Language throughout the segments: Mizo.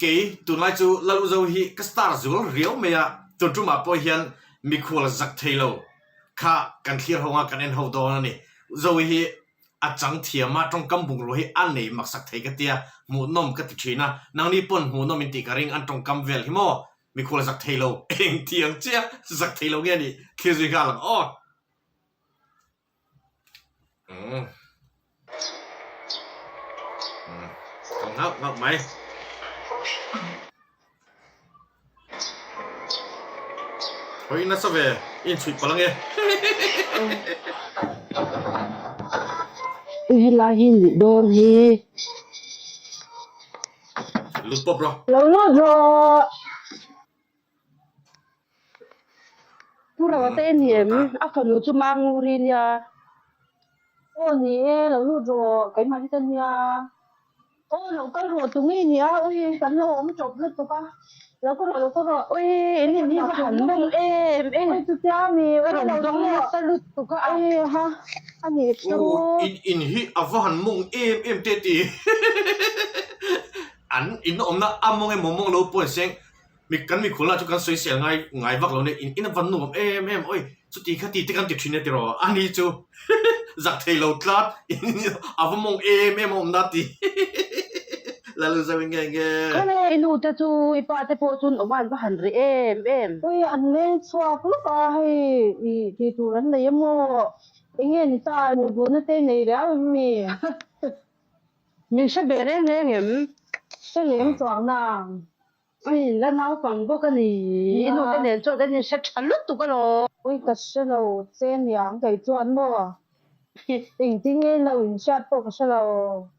Kei tunlai chu Laluzo hi ka star zual riau mai a, tun tumah pawh hian mikhual zak thei lo kha kan thlir ho anga kan en ho dawn a ni. Zoe hi a chang thiam a, tawngkam bungrua hi a nei maksak thei ka tia, hmuhnawm ka ti thin a, nangni pawn hmuhnawm in tih ka ring an tawngkam vel hi maw mikhual zak thei lo engtiang chiah zak thei lo nge nih thlir zui nghal ang aw. Umm. Umm. Ka nghauh nghauh mai. Hawi nasa ve, i inchhuih palh ange. Ui helai hi nih dawn hi. Lut pawp rawh. Lo lut rawh. Pu Rova te ni em? A fanu chu Manguri nia. Aw ni e, lo lut rawh, keimah hi ka nia. Aw lo kal rawh tu ngei nia, ui kan lo awm tawp lutuk a. Lo kal rawh, lo kal rawh. Ui in in hi va han mawng em em. Ui chutia mi, ui lo zawng nasa lutuk a. Ui ha, a nih chu. Aw in in hi a va han mawng em em te ti. An in awmna a mawng emaw mawng lo pawh an seng. Mi kan mikhual lah chu kan sawisel ngai ngai vak lo nia in in a van nuam em em oi chuti kha ti te kan ti thin a tiraw ani chu zak thei lo tlat a va mawng em em a awm na ti Lalu zo in nge nge. Khawle i nu te chu i pa te pawh chuan awm a an va han ri em em. Ui an leng chhuak lawk a hei i tih tur an nei emaw enge ni ta mutbuna te nei riau em mi. Min hre ve reng reng em? Hre lem chuang nang. Ui la naupang bawk a ni. I nu te nen chuan kan inhre tha lutuk alawm. Ui ka hre lo che niang kei chuan maw? Engtin nge lo inhriat pawh ka hre lo.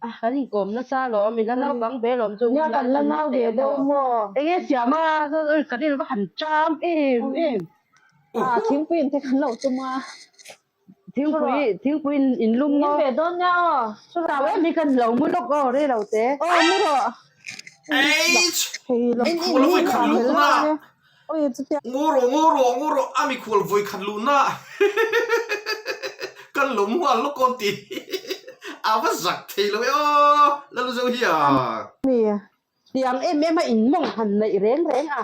A kan inkawm nasa alawm, i la naupang ve alawm chu. Nia kan la nau ve deuh maw? Enge siam a, ui ka rilru han ṭam em em. A thingpui in te kan lo tum a. Thingpui thingpui in in lum maw? In ve dawn nia aw. Chutah em hi kan lo mu lawk aw rei lo te. Aw mu rawh. Eich! Mikhual vawi khat luhna. Ngaw rawh ngaw rawh ngaw rawh a mikhual vawi khat luhna kan lo mu nghal lawk aw ti a va zak thei lo e aw Laluzo hi a. Tiang em em a in mawng han neih reng reng a.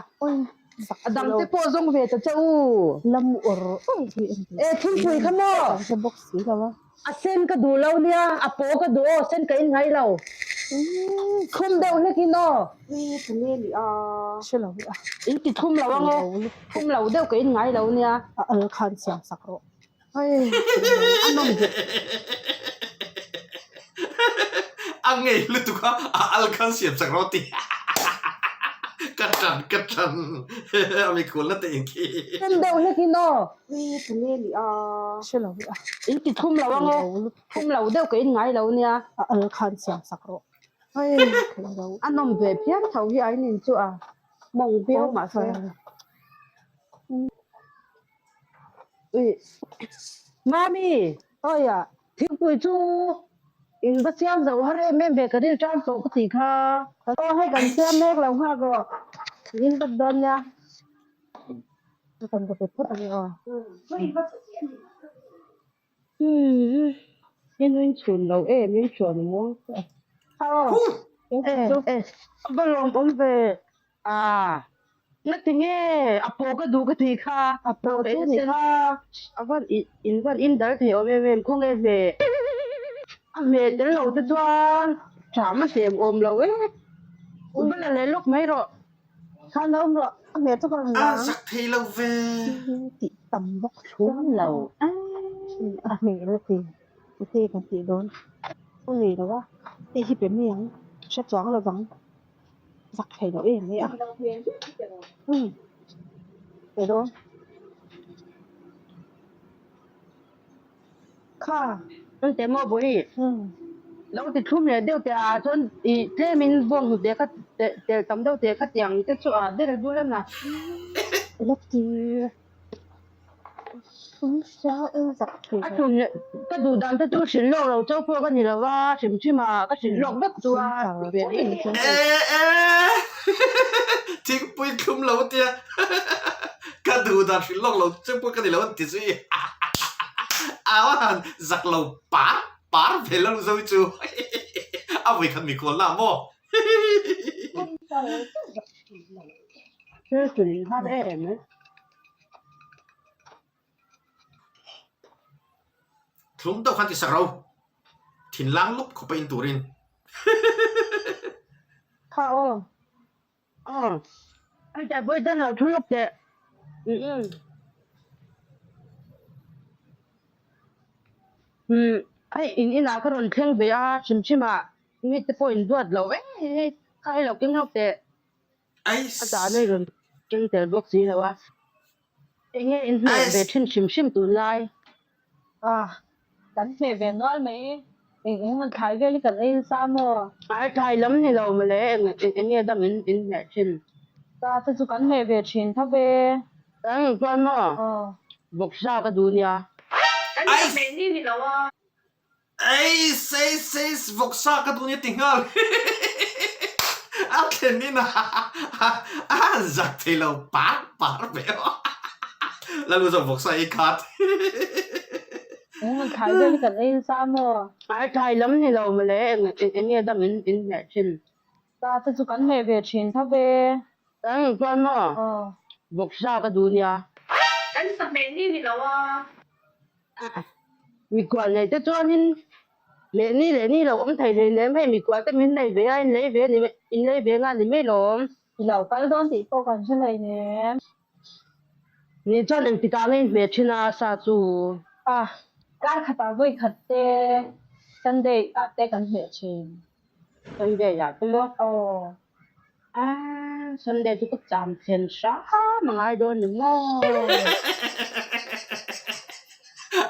A dang te pawh zawng ve ta che u. E thingpui kha maw? A sen ka duh lo nia, a paw ka duh aw, sen ka in ngai lo. Thlum deuh hlek in aw. In ti thlum lo ang aw, thlum lo deuh ka in ngai lo nia. A al khan siam sak rawh. A ngei lutuk a, a al khan siam chak rawh ti. Ka tan, ka tan. A mikhual na te in khi. Tum deuh hlek in aw. In ti thum lo ang aw. Thum lo deuh ka in ngai lo nia. A al khan siam sak rawh. A nawm ve phian tho hi a in in chu a mawng viau mahse. Mami, awi a, thingpui chu in va siam zo har em em ve ka ril tan tawh ka tih kha. Aw hei kan siam mek lo nghak rawh, in vat dawn nia. Kan va pe phawt ang aw. Umm in in chhun lo em in chhuan a muang chiah a. Aw, e, a va lawmawm ve. A, ngati nge a paw ka duh ka tih kha. A paw chu ni kha. A van in van in dal thei awm em em khawnge hmeh. A hmeh tel lo te chuan ṭham a hlem awm lo e. Va la leh lawk mai rawh. Khan lo awm rawh. A hmeh chu ka rawn A la ang. zak thei lo ve. Tih tam bawk thlum lo. A hmeh la ti. Ute kan tih dawn. A nei lo a. Hei hi pe mai ang. Hre chuang lo vang. Zak thei lo em mai a. Umm pe dawn. Kha Engte maw bawi lo ti thlum leh deuh teh ah chuan ih tlem in bawng hnute kha tel tam deuh teh kha tiang te chu a ber bur em a. La ti. A chhun leh ka duh dan te chu hrilh lawk lo chauh pawh ka ni lo a, hrim hrim a ka hrilh lawk vek chu a ti ve mai mai. E e thingpui thlum lo tia ka duh dan hrilh lawk lo chauh pawh ka ni lo an ti zui a va han zak lo par par ve lo zo chu a vawikhat mikhual na maw. Thil tui har em e. Thlum deuh khan ti sak ro. Thinlang lup khawpa in turin. Kha aw. Aw. Hei tah pawh i tan lo thu lawk teh. Umm. Umm hei in inah ka rawn thleng ve a hrim hrim ah mite pawh in duat lo e hei kha hei lo keng lawk teh. A dan a rawn keng tel bawk si lo a. Enge in hmeh ve thin hrim hrim tunlai? Ah, kan hmeh ve nual mai. Eng eng an thlai vel hi kan ei nasa maw? Ai thlai lam ni lo mawle, eng enge dang in in hmeh thin? Ta te chu kan hmeh ve thin tho ve. Eng chuan maw? Vawksa ka duh nia. Kan hmeh ni ni lo a. Eiss eiss eiss vawksa ka duh nia ti nghal a thlen in a han zak thei lo par par ve aw Lalu zawk vawksa ei khat. Eng an thlai vel hi kan ei nasa maw? Ai thlai lam ni lo mawle eng eng nge dang in in hmeh thin? Ta te chu kan hmeh ve thin tho ve. Eng chuan maw? Vawksa ka duh nia. Kan sa hmeh ni ni lo a. Mikual nei te chuanin leh ni leh ni lo awm thei hlei nem hei mikual te min nei ve a in lei ve ni in lei ve nga ni mai lawm. I lo kal dawn tih pawh kan hre hlei nem. Ni chuan engtikah nge in hmeh thin a sa chu? A, kar khatah vawi khat te Sunday ah te kan hmeh thin. Sunday ah te maw? Aw. A, Sunday chu ka cham thlen hram a ngai dawn ni maw?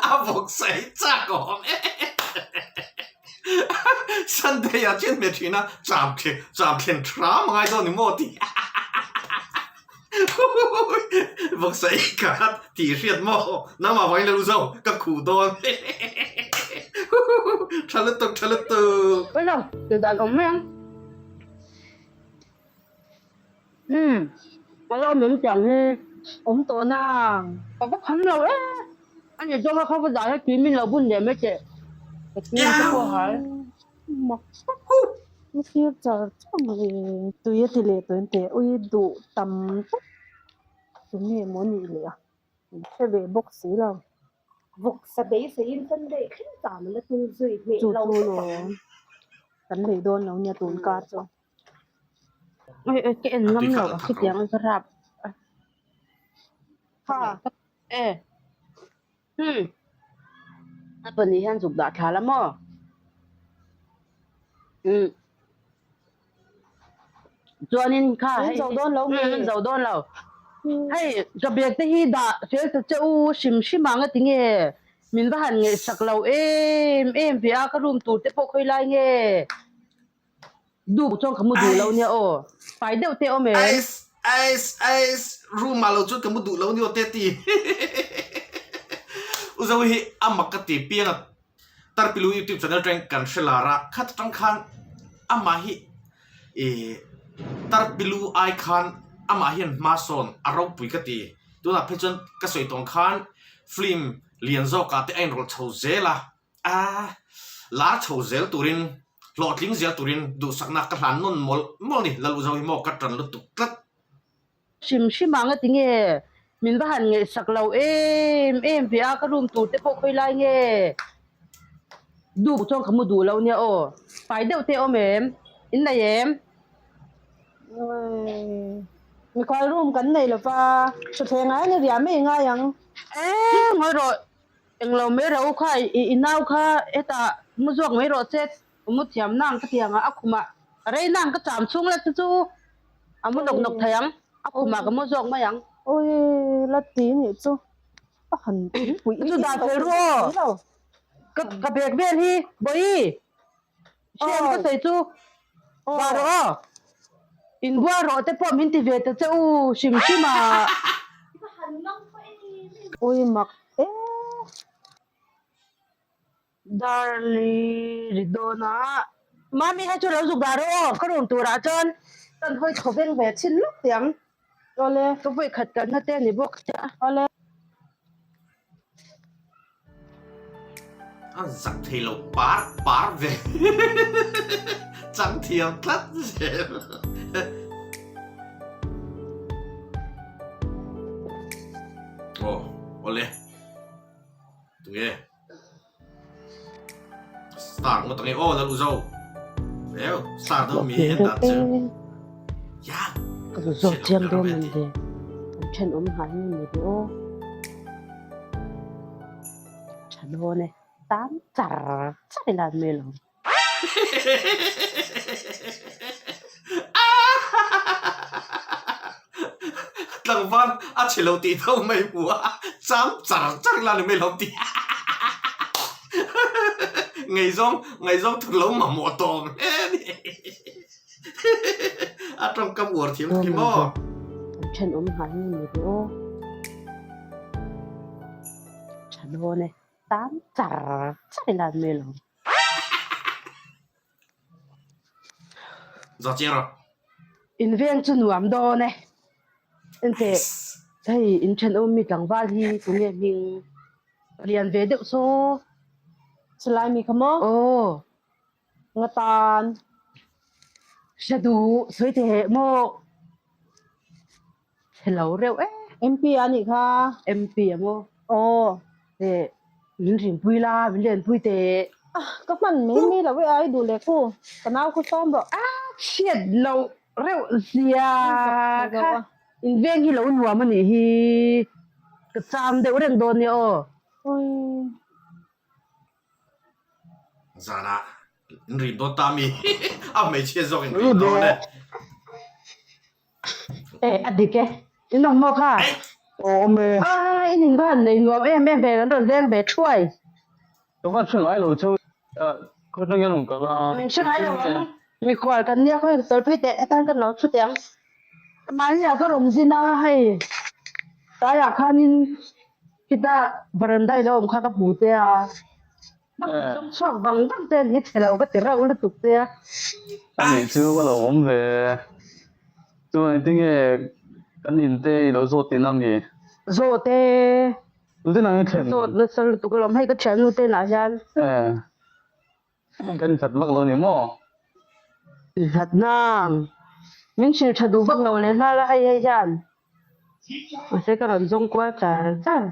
A vawk sawi chak awm e. Sunday ah chuan hmeh thin a, cham thlen cham thlen hram a ngai dawn ni maw tih. Vawk sawi kha tih hriat maw? Nangmah vangin la lu zo ka khuh dawn. Tha lutuk tha lutuk. Awilo, tih dan awm mai ang. Umm, a lo awm em tiang hi? Awm tawh nang. Ka va kham lo e. A ni zawng a kha va dah hi tui min lo bun leh mai teh. Ka tui ka pawh hal. Mak tak i thlir char char mai. Tui a ti leh tawh in teh ui duh tam tak tunge maw nih leh a hre ve bawk si lo. Vawksa beiseiin Sunday thleng cham a la tum zui hmeh Chu lo chu khawp ang. lawm kan lei dawn lo nia tun kar chu. Oi oi ka en A ngam tui lo khat a a thak khitiang lo. ka rap a. Ha. E. Hmm. A pahnih hian zuk dah thla la maw? Hmm. Chuanin kha Min hei zo dawn lo mi. Hmm, min zo dawn lo. Hei ka bag te hi dah fel ta che u hrim hrim ang a ti nge min va han ngaihsak lo em em ve a ka room tur te pawh khawi lai nge. Duh chuan ka mu duh lo nia aw. Fai deuh te awm em? Ais ais ais room ah lo chuan ka mu duh lo nia aw te ti. U Zoe hi a mak ka ti piang a Tarpilu YouTube channel atang kan hre lar a khat atang khan amah hi ih Tarpilu ai khan amah hian hma sawn a ropui ka ti. Tunah phei chuan ka sawi tawng khan film lian zawkah te a inrawlh chho zel a. A lar chho zel turin, hlawhtling zel turin duhsakna ka hlan nawn mawlh mawlh ni, Lal Uzo hi maw ka tan lutuk tlat. Hrim hrim ang a ti nge? Min va han ngaihsak lo em em ve a, ka room tur te pawh khawi lai nge? Duh chuan ka mu duh lo nia aw, fai deuh te awm em? In nei em? Mikhual room kan nei lo va, thutthleng ah hian i riah mai ngai ang. Eng ngawi rawh, Englo mai ro kha i nau kha hetah mu zawk mai rawh che, mu thiam nang ka ti ang a, a khumah rei nang ka cham chhung la te chu a mu nawk nawk thei ang, a khumah ka mu zawk mai ang. Awi la ti nih chu a han puih Chu dah fel ru aw, ka ka bag vel hi Bawihi hriam ka sawi chu dah rawh aw, inbual rawh te pawh min ti ve ta che u hrim hrim a. Ui mak e. Darli ri dawn a. Mami hei chu lo zuk dah rawh aw, ka room turah chuan kan hawi chho veng ve chin lawk teh ang. Awle. Ka vawi khat kalna te a ni bawk sia. Awle. A zak thei lo par par ve. Chang thiam tlat zel. Aw awle tunge star ngawt ange aw lal uzo eu star deuh mi en dan chu ya Ka zu zawt chiang dawn an le. Kan thenawm nghal nge ni ve aw. Tha dawn e. Tan char char ila an mai lo. Tlangval a chhe lo tih tho mai hmu a, cham char char ila ni mai lo tih ngaihzawng ngaihzawng thut lo mamawh tawh awm hle a ni. A tawngkam uar thiam khi maw? Kan thenawm nghal nge ni ve aw. Tha dawn e. Tan char char ila an mai lo. Za chiang rawh. In veng chu nuam dawn e. Enteh hei in thenawm mi tlangval hi tunge hming lian ve deuh saw. Chulai mi kha maw? Aw. Nga tan. Hre duh sawi teh maw? Chhe lo reuh e. MP a nih kha. MP a maw? Aw. Teh min rinpui la, min lenpui teh. Ah, ka hman mai mai lo e a, i duh leh khu. Ka nau khu sawm rawh. A chhiat loh reuh zia kha in veng hi lo nuam a nih hi. Ka cham deuh reng dawn nia aw. Ui. Zanah in rin dawn ta mi a hmeichhia zawk in rin dawn e. E a dik e. In awm maw kha? Awm e. A in in van nei nuam em em ve kan rawn veng ve thuai. Ka van hre ngai lo cheu khaw tang hian awm ka la. Min hre ngai lo ang. Mikhual kan nia khaw in sawi phei teh hetan kan lo thu teh ang. Mahni ah ka rawn zin a hei tlaiah khanin khita veranda ilo awm kha ka hmu che a. Chhuak vang vang te an hi chhe lo ka ti reuh lutuk che a. A nih chu ka lo awm ve. Chuan engtinge kan in te i lo zawt tihna mi? Zawt e. Tute nang i thlen? Zawt nasa lutuk alawm hei ka thiannu te inah hian. Eh. Kan inhlat vak lo ni maw? Inhlat nang. Min hrilh tha duh vak lo leh nghal a hei hei hian. Mahse ka rawn zawng kual char char.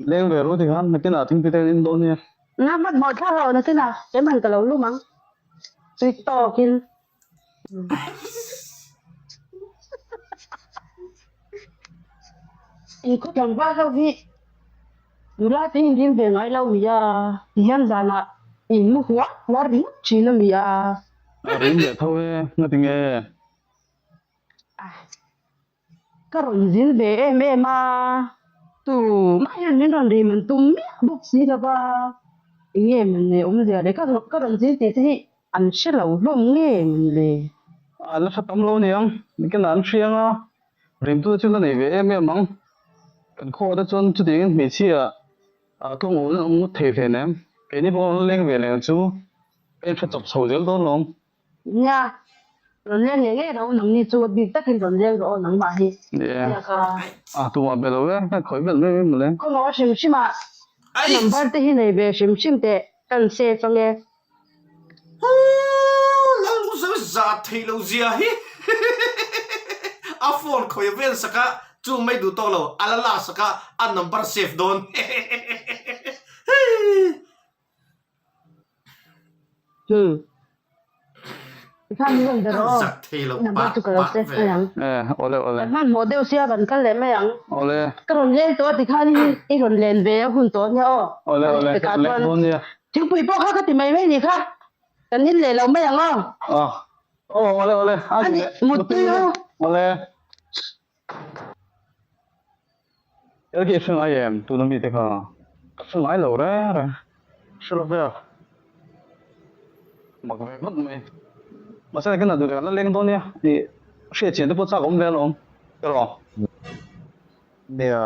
Leng ve ru tikhan nakinah thingpui te kan in dawn nia. Nga hmanhmawh thlak lo nakinah keimah ka lo lum ang. Tui tawkin. In khaw tlangval ho hi nula te in rim ve ngai lo mi a, ti hian zanah in mu huar huar ringawt thin a mi a. A rim leh tho e, ngatinge? Ka rawn zin ve em em a, tumah hian min rawn rim an tum miah bawk si lo va, eng nge man le awmzia le, ka ka rawn zin tih te hi an hre lo hlawm nge man le. An la hre tam lo niang, nikin an hriang a, rimtu te chu la nei ve em em ang, kan khaw te chuan chutiangin hmeichhia ah tawng awm an awm ngawt thei hlen em, keini pawh an la leng ve leh ang chu, ka inhre chawp chho zel dawn lawm. Nia, rawn leng ngei ngei ro nang ni chu a bik takin rawn leng rawh aw nangmah hi. Nia, a tumah be lo e, ka khawih vel mai mai mawle. Khaw hrim hrim ah ka number te hi nei ve hrim hrim teh kan save ange. Huu Lalmuzo za thei lo zia hi a phone khawih vel sak a chu mai duh tawk lo a la la sak a a number save dawn hehehehe. Hmm. Tikhan min rawn be rawh aw. Zak thei lo Number pah chu ka lo pah save ve. mai ang. Eh, awle awle. Kan hmanhmawh deuh sia kan kal leh mai ang. Awle. Ka rawn leng tawh a tikhan i rawn len ve a hun tawh nia aw. Awle awle. Ka Leng chuan dawn nia. thingpui pawh kha ka ti mai mai ni kha. Kan in leh lo mai ang aw. Ah. Aw awle awle. Ani muttui u. Awle. Tel khi i hre ngai em tuna mite kha? Ka hre ngai lo reng reng. Hre lo ve a. Mak ve ngawt mai. Mahse nakin ah duh leh kan la leng dawn nia. Ih hriat chian te pawh chak awm ve alawm. Erawh. Nia.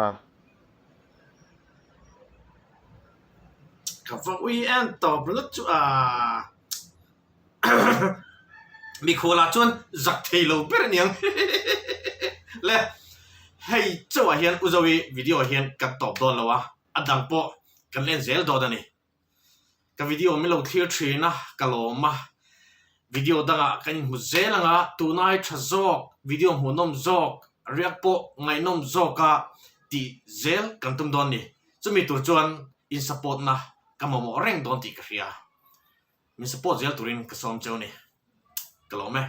Ka va ui em tawp ringawt chu a. Mikhualah chuan zak thei lo ber aniang le hei chauhah hian u Zoe video ah hian kan tawp dawn lo a, a dang pawh kan len zel dawn a ni. Ka video min lo thlir thin a, ka lawm a, video dangah kan inhmu zel anga tunai tha zawk video hmuhnawm zawk riak pawh ngaihnawm zawk a. Tih zel kan tum dawn ni. Chumi tur chuan in support na ka mamawh reng dawn tih ka hria. Min support zel turin ka sawm cheu ni. Ka lawm e.